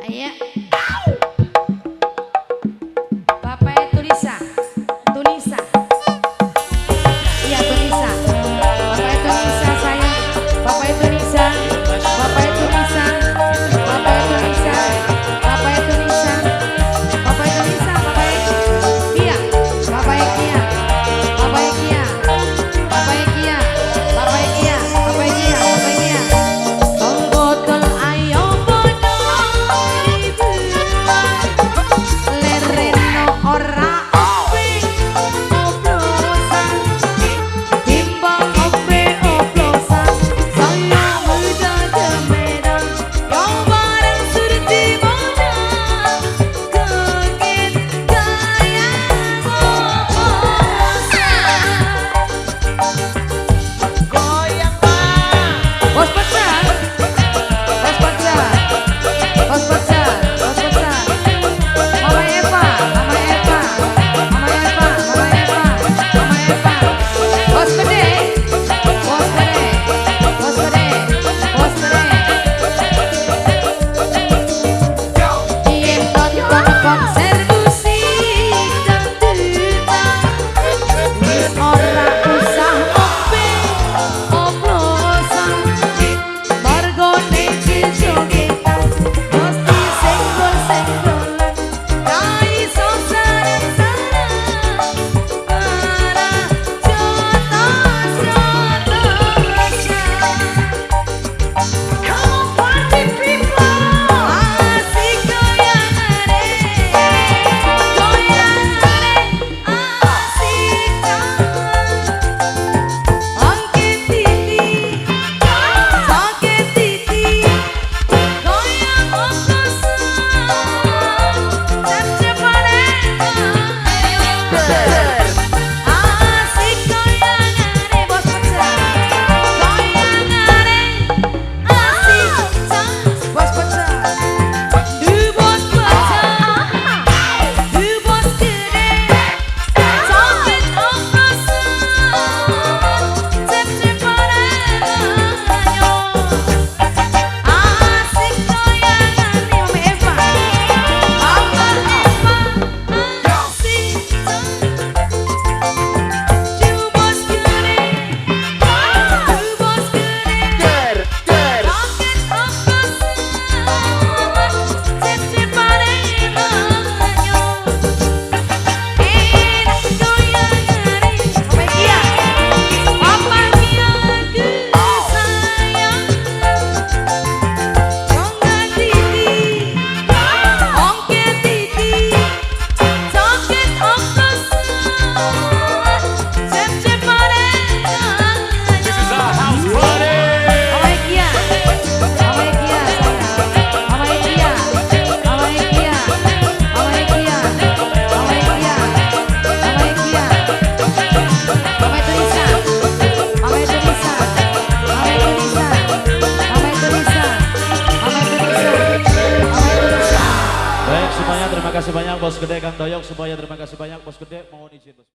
Ayo. Bapak Tunisa. Tunisa. Iya Tunisa. Bapak Tunisa sayang. Bapak Tunisa. Bapak Tunisa. Bapak Tunisa. Bapak Tunisa. Bapak Tunisa. Bapak Kia. Bapak Kia. Bapak Kia. Bapak Kia. Bapak Kia. Bapak Kia. Bapak Kia. Tong botol ayo bodo lereno ora ope oplosan timbang ope oplosan saya muda jemedang yo bareng surti boda kengit kaya oplosan. Goyang Pak. Bos pecah, bos pecah, bos pecah, bos pecah. Mama Eva, Mama Eva, Mama Eva, Mama Eva, Mama Eva. Bos gede, bos gede, bos gede, bos gede. Yen nonton konser musik dangdutan, wis ora usah ngombe oplosan. Margone jogetan mesti senggol-senggolan, ra iso sareng-sareng para jotos-jotosan. Come on party people. Asik goyangane, goyangane asik. Angke titi, joget titi, goyang oplosan, cep-cepane. Asik goyangane bos pecah, goyangane asik bos pecah. Du bos pecah, du bos gede, joget oplosan, cep-cepane. Asik goyangane Mama Eva, Mama Eva, asik. Du bos gede, du bos gede, Der der. joget oplosan, cep-cepane. Enak goyangane Mama Kia, Mama Kia ku sayang. Rongga titi, ongke titi, joget oplosan, cep-cepane. This is our house party. Mama Kia, Mama Kia sayang, Mama Kia, Mama Kia, Mama Kia, Mama Kia, Mama Kia, Mama Tunisa, Mama Tunisa, Mama Tunisa, Mama Tunisa, Mama Tunisa, Mama Tunisa. Baik semuanya, terima kasih banyak Bos Gede, Kang Doyok semuanya, terima kasih banyak Bos Gede, mohon izin Bos.